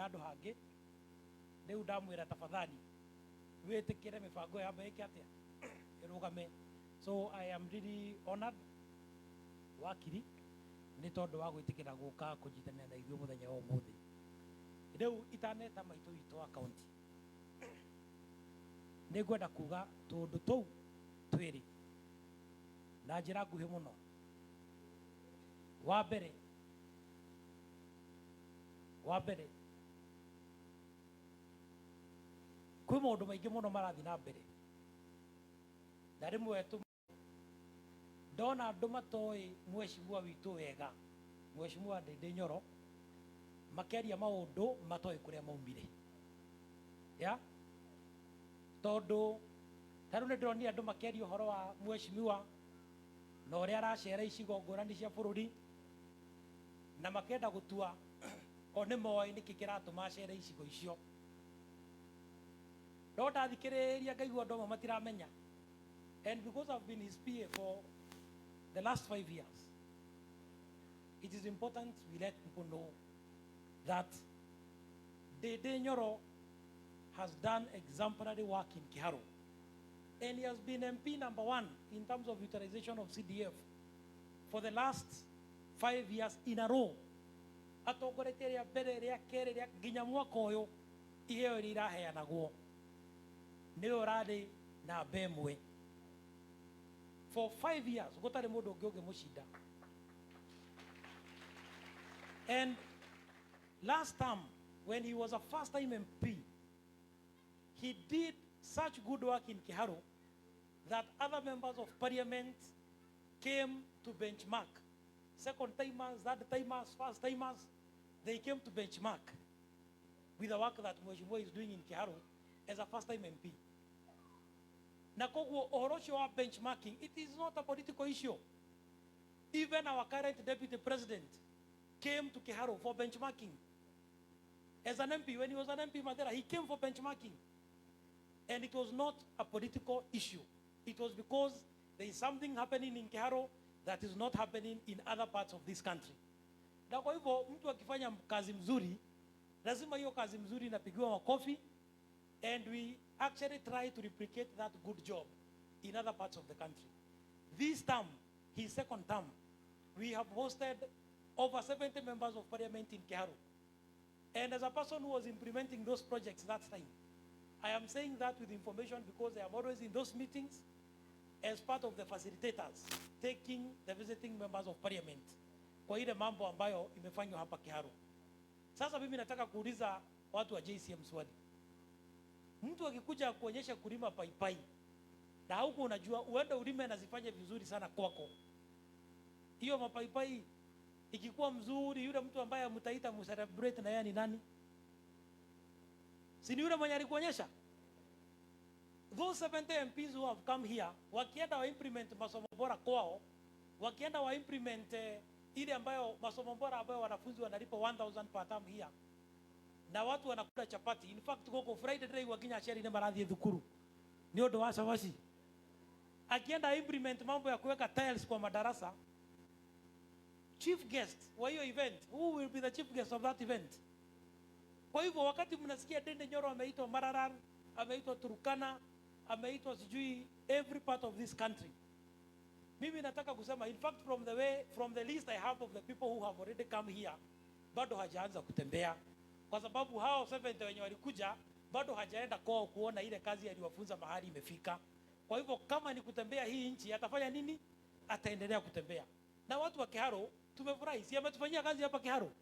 Handũ hangĩ rĩu ndamwĩra, tafadhali wĩtĩkĩre mĩbango yambe ĩke atĩa, ĩrũgame. So I am really honored, wakiri, nĩ tondũ wa gwĩtĩkĩra gũka kũnyitanĩra na ithuĩ mũthenya wa ũmũthĩ. Rĩu itaneta maitũ witũ wa kaunti, nĩ ngwenda kuga tũndũ tũu twĩrĩ na njĩra nguhĩ mũno. Wa mbere, kwĩ maũndũ maingĩ mũno marathiĩ na mbere, na rĩmwe ndona andũ matoĩ mheshimiwa witũ wega, Mheshimiwa Ndindi Nyoro, makĩaria maũndũ matoĩ kũrĩa maumire ya tondũ ta rĩu nĩ ndĩronire andũ makĩaria ũhoro wa mheshimiwa na ũrĩa aracera icigo ngũrani cia bũrũri, na makenda gũtua o nĩ moĩ nĩkĩ kĩratũma acere icigo icio. No ndathikĩrĩria ngaigua andũ amwe matiramenya, and because I've been his PA for the last 5 years, it is important we let people know that Ndindi Nyoro has done exemplary work in Kiharu, and he has been MP number one in terms of utilization of CDF for the last 5 years in a row, atongoretie rĩa mbere, rĩa kerĩ, rĩa nginya mwaka ũyũ. Iheo iria iraheanagwo, nĩwe ũrarĩ namba ĩmwe for 5 years, gũtarĩ mũndũ ũngĩ ũngĩmũcinda. And last term, when he was a first time MP, he did such good work in Kiharu that other members of parliament came to benchmark. Second timers, third timers, first timers, they came to benchmark with the work that Mheshimiwa is doing in Kiharu as a first time MP. Na koguo ũhoro ũcio wa benchmarking, it is not a political issue. Even our current deputy president came to Kiharu for benchmarking. As an MP, when he was an MP Mathira, he came for benchmarking. And it was not a political issue. It was because there is something happening in Kiharu that is not happening in other parts of this country. Na kwa hivyo mtu akifanya kazi mzuri, lazima hiyo kazi mzuri inapigiwa makofi, and we actually try to replicate that good job in other parts of the country. This term, his second term, we have hosted over 70 members of parliament in Kiharu. And as a person who was implementing those projects that time, I am saying that with information because I am always in those meetings as part of the facilitators taking the visiting members of parliament kwa ile mambo ambayo imefanywa hapa Kiharu. Sasa mimi nataka kuuliza watu wa JCM swali. Mtu akikuja kuonyesha kulima paipai na huku unajua uende ulime na zifanye vizuri sana kwako, hiyo mapaipai ikikuwa mzuri, yule mtu ambaye mtaita mcelebrate na yeye ni nani? Si ni yule mwenye alikuonyesha? Those 70 MPs who have come here, wakienda wa implement masomo bora kwao, wakienda wa implement ile ambayo masomo bora ambayo wanafunzi wanalipa 1000 per term here, na watu wanakula chapati. In fact, goko Friday ndĩraigua nginya aciari nĩ marathiĩ thukuru nĩ ũndũ wa cabaci. Akienda implement mambo ya kuweka tiles kwa madarasa, chief guest wa hiyo event, who will be the chief guest of that event? Kwa hivyo wakati mnasikia Ndindi Nyoro ameitwa Maralal, ameitwa Turkana, ameitwa sijui every part of this country, mimi nataka kusema, in fact, from the list I have of the people who have already come here, bado hajaanza kutembea, kwa sababu hao 70 wenye walikuja bado hajaenda kwao kuona ile kazi aliwafunza mahali imefika. Kwa hivyo kama ni kutembea hii nchi, atafanya nini? Ataendelea kutembea. Na watu wa Kiharu tumefurahi, si ametufanyia kazi hapa Kiharu?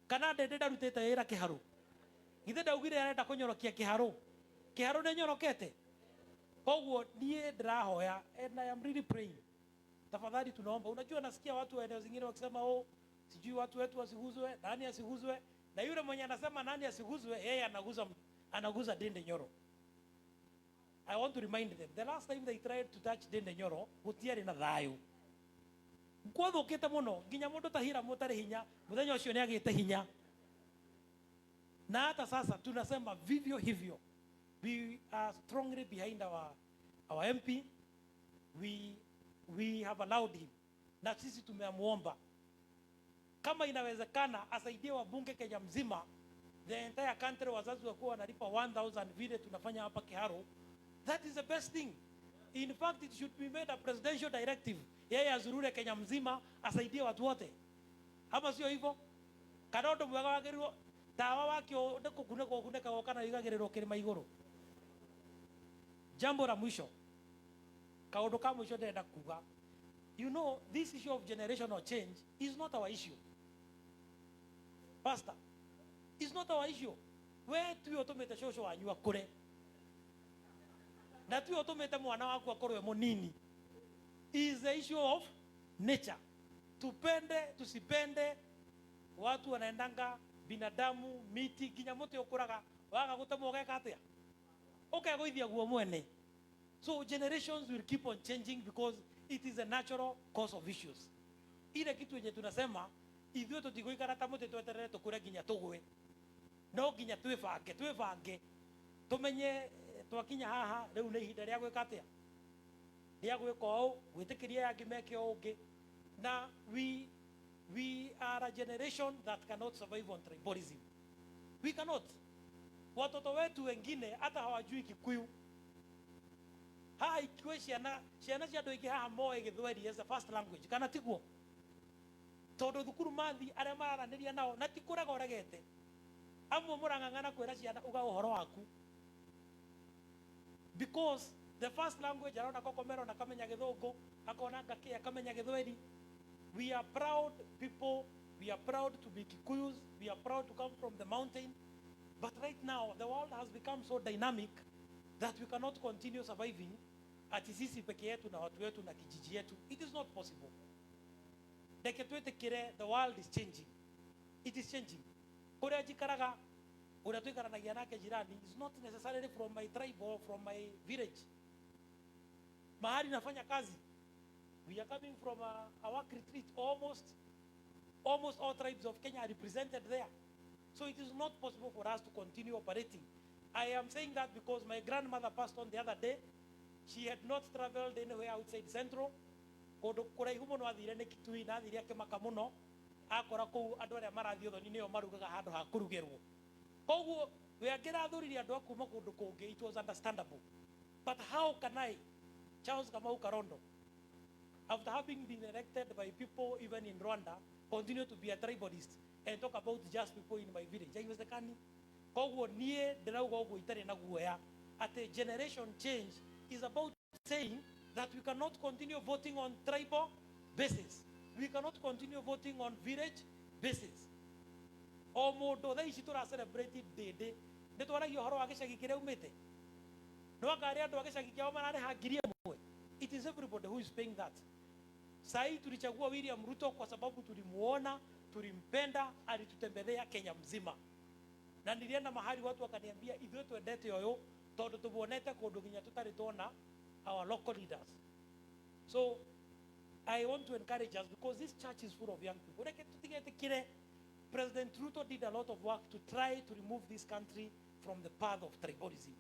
Kana Ndindi ndarutĩte wĩra Kiharu? Githĩ ndaugire arenda kũnyorokia Kiharu? Kiharu nĩ nyorokete. Koguo niĩ ndĩrahoya, and I am really praying, tafadhali tunaomba. Unajua, nasikia watu wa eneo zingine wakisema, "Oh, sijui watu wetu wasiguzwe, nani asiguzwe," na yule mwenye anasema nani asiguzwe, yeye anaguza Ndindi Nyoro. I want to remind them, the last time they tried to touch Ndindi Nyoro, gũtiarĩ na thayũ, gwathũkĩte mũno nginya mũndũ ta Hiram ũtarĩ hinya mũthenya ũcio nĩ agĩte hinya. Na hata sasa tunasema vivyo hivyo, we are strongly behind our MP. We have allowed him, na sisi tumemuomba kama inawezekana asaidie wabunge Kenya mzima. The entire country wazazi wakuwa wanalipa 1000 vile tunafanya hapa Kiharu. That is the best thing. In fact, it should be made a presidential directive. Yeye azurure Kenya mzima asaidie watu wote. Ama sio hivyo? Kana ũndũ mwega wagĩrĩirwo tawa wakĩo nĩ kũgunĩka ũgunĩkagwo kana wĩigagĩrĩrwo kĩrĩma igũrũ. Jambo la mwisho, kaũndũ ka mũico ndĩrenda kuga, this issue of generational change is not our issue. Pastor, it's not our issue. We tiwe ũtũmĩte cũcũ wanyu akũre, na tiwe ũtũmĩte mwana waku akorwo e mũnini. Is the issue of nature. Tupende tusipende, watu wanaendanga, binadamu, miti, nginya mũtĩ ũkũraga waga gũtemwo ũgeka atĩa? Ũkegũithia guo mwene. So generations will keep on changing because it is a natural cause of issues. Ile kitu yenye tunasema, ithuĩ tũtigũikara ta mũtĩ tweterere tũkũre nginya tũgwe. No nginya twĩbange, twĩbange. Tũmenye twakinya haha rĩu nĩ ihinda rĩa gwĩka atĩa? Rĩa gwĩka ũũ, gwĩtĩkĩria aya angĩ meke ũũ ũngĩ. Na we are a generation that cannot survive on tribalism. We cannot. Watoto wetu wengine hata hawajui Kikuyu. Haha ikiwe ciana, ciana cia andũ aingĩ haha moĩ Gĩthweri as a first language, kana tiguo? Tondũ thukuru mathi arĩa mararanĩria nao na ti kũrega ũregete. Amwe mũrang'ang'ana kwĩra ciana uga ũhoro waku. Because the first language arona Kokomero na kamenya Gĩthũngũ, akona Ngakĩ akamenya Gĩthweri. We are proud people, we are proud to be Kikuyus, we are proud to come from the mountain. But right now, the world has become so dynamic that we cannot continue surviving ati sisi peke yetu na watu wetu na kijiji yetu. It is not possible. Reke twĩtĩkĩre, the world is changing. It is changing. Kũrĩa njikaraga, ũrĩa tũikaranagia nake jirani is not necessarily from my tribe or from my village. Mahali nafanya kazi, we are coming from a work retreat. Almost all tribes of Kenya are represented there. So it is not possible for us to continue operating. I am saying that because my grandmother passed on the other day. She had not traveled anywhere outside Central. Kũndũ kũraihu mũno athire nĩ Kitui na athire akĩmaka mũno. Akora kũu andũ arĩa marathiĩ ũthoni nĩo marugaga handũ ha kũrugĩrwo. Koguo we angĩrathurire andũ a kuma kũndũ kũngĩ, it was understandable. But how can I, Charles Kamau Karondo, after having been elected by people even in Rwanda, continue to be a tribalist and talk about just people in my village? Haiwezekani. Koguo niĩ ndĩrauga ũguo itarĩ na guoya atĩ generation change is about saying that we cannot continue voting on tribal basis. We cannot continue voting on village basis. O mũndũ thaa ici tũra celebrate ndĩndĩ nĩ twaragia ũhoro wa gĩcagi kĩrĩa umĩte. No anga arĩa andũ a gĩcagi kĩao mararĩha 1000. It is everybody who is paying that. Sahi tulichagua William Ruto kwa sababu tulimuona, tulimpenda, alitutembelea Kenya mzima. Na nilienda mahali watu wakaniambia ithuĩ twendete ũyũ tondũ tumuonete kũndũ nginya tũtarĩ tuona our local leaders. So I want to encourage us because this church is full of young people. Reke tũtigetĩkĩre. President Ruto did a lot of work to try to remove this country from the path of tribalism.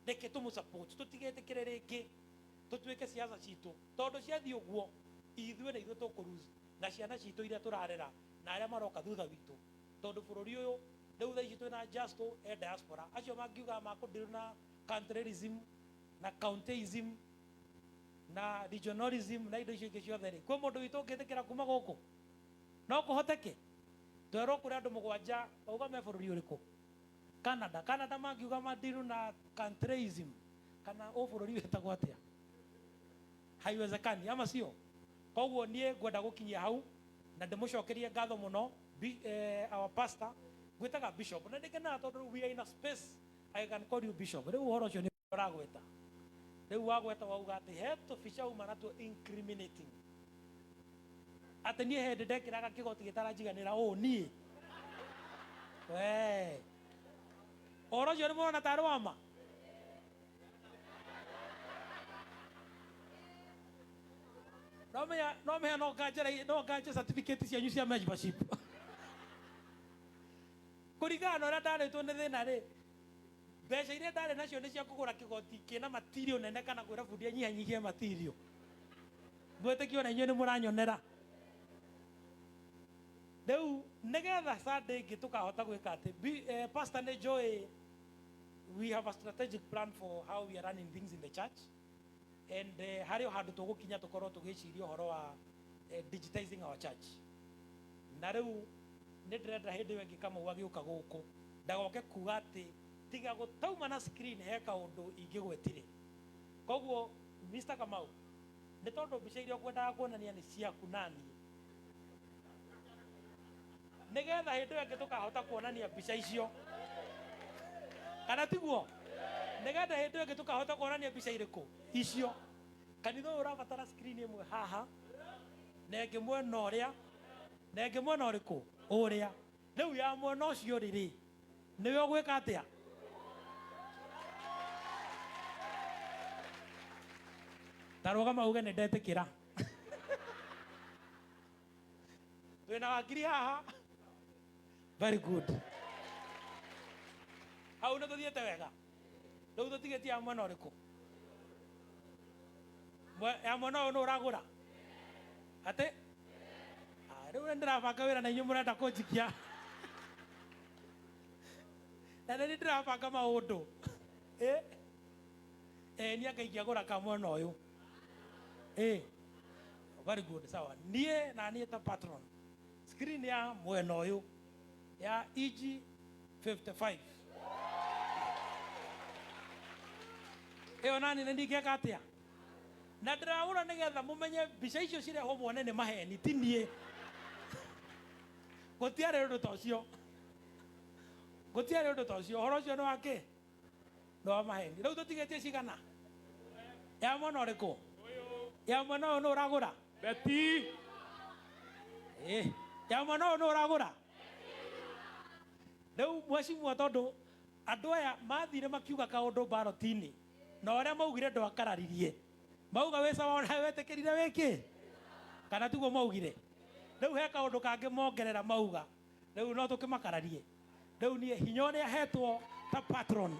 Reke tũmũ support, tũtigetĩkĩre rĩngĩ tũtuĩke siasa citũ tondũ ciathiĩ ũguo ithuĩ na ithuĩ tũkũ na ciana citũ iria tũrarera na arĩa maroka thutha witũ tondũ bũrũri ũyũ rĩu thaa ici twĩna Justo e diaspora acio mangiuga makũndirũ na countryism na countyism na regionalism na indo icio ingĩ ciothe rĩ, kwĩ mũndũ witũ ũngĩtĩkĩra kuma gũkũ? No kũhoteke twerwo kũrĩ andũ mũgwanja bauga me bũrũri ũrĩkũ? Canada. Canada mangiuga mandiru na countryism kana ũ bũrũri wĩtagwo atĩa? Haiwezekani, ama sio? Koguo niĩ ngwenda gũkinyia hau na ndĩmũcokerie ngatho mũno our pastor ngwĩtaga bishop na ndĩkenaga tondũ we are in a space I can call you bishop. Rĩu ũhoro ũcio nĩ ũragweta, rĩu wagweta wauga atĩ he tũbica uma natuo incriminating atĩ niĩ hĩndĩ ndekĩraga kĩgoti gĩtaranjiganĩra ũũ niĩ we ũhoro ũcio nĩ mũrona tarĩ wa ma. No menya no nganje, no nganje certificate cianyu cia membership kũringana na ũrĩa ndarĩtwo nĩ thĩna rĩ, mbeca iria ndarĩ nacio nĩ cia kũgũra kĩgoti kĩna material nene kana kwĩra bundi anyihanyihie material. Mwĩtĩkio na inyuĩ nĩ mũranyonera. Rĩu nĩgetha Sunday ĩngĩ tũkahota gwĩka atĩ pastor nĩ njũĩ we have a strategic plan for how we are running things in the church and harĩ o handũ tũgũkinya tũkorwo tũgĩciria ũhoro wa digitizing our church. Na rĩu nĩ ndĩrenda hĩndĩ ĩyo ĩngĩ Kamau agĩũka gũkũ ndagoke kuga atĩ tiga gũtauma na screen he kaũndũ ingĩgwetire. Koguo Mr. Kamau, nĩ tondũ mbica iria ũkwendaga kuonania nĩ ciaku na niĩ, nĩgetha hĩndĩ ĩyo ĩngĩ tũkahota kuonania mbica icio, kana tiguo? Nĩgetha hĩndĩ ĩyo ĩngĩ tũkahota kuonania mbica irĩkũ icio. Kanitha ũyũ ũrabatara screen ĩmwe haha na ĩngĩ mwena ũrĩa na ĩngĩ mwena ũrĩkũ ũrĩa. Rĩu ya mwena ũcio rĩ, nĩwe ũgwĩka atĩa? Ta rũgama uge nĩ ndetĩkĩra. Twĩna wakiri haha. Very good. Hau nĩ tũthiĩte wega. Rĩu tũtigĩtie ya mwena ũrĩkũ? Ya mwena ũyũ nũ ũragũra? Atĩ? Ah, rĩu nĩ ndĩrabanga wĩra na inyuĩ mũrenda kũnjikia. Na nĩ ndĩrabanga maũndũ. Eh? Eh, niĩ anga ingĩagũra ka mwena ũyũ. Eh. Very good, sawa. Niĩ na niĩ ta patron. Screen ya mwena ũyũ ya EG 55. Ĩyo nani nĩ ndingĩka atĩa? Na ndĩragũra nĩgetha mũmenye mbica icio cirehwo muone nĩ maheni, ti niĩ. Gũtiarĩ ũndũ ta ũcio. Gũtiarĩ ũndũ ta ũcio. Ũhoro ũcio nĩ wa kĩ? Nĩ wa maheni. Rĩu tũtigĩtie cigana? Ya mwena ũrĩkũ? Ya mwena ũyũ nũ ũragũra? Beti. Ya mwena ũyũ nũ ũragũra? Rĩu mheshimiwa, tondũ andũ aya mathire makiuga kaũndũ ballot-inĩ na ũrĩa maugire ndwakararirie, mauga wĩ sawa ona wetĩkĩrire wĩkĩ, kana tiguo maugire? Rĩu he kaũndũ kangĩ mongerera mauga, rĩu no tũkĩmakararie. Rĩu niĩ hinya ũrĩa hetwo ta patron,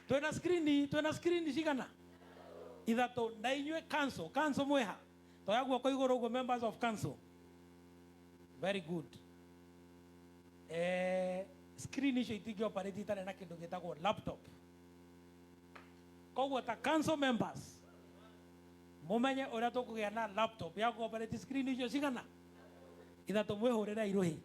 twĩna screen, twĩna screen cigana? Ithatũ. Na inyuĩ council, council mwĩha toya guoko igũrũ ũguo, members of council. Very good. Screen icio itingĩ operate itarĩ na kĩndũ gĩtagwo laptop. Koguo ta council members mumenye ũrĩa tũkũgĩa na laptop ya kũ operate screen icio cigana? Ithatũ. Mwĩhũrĩre irũhi.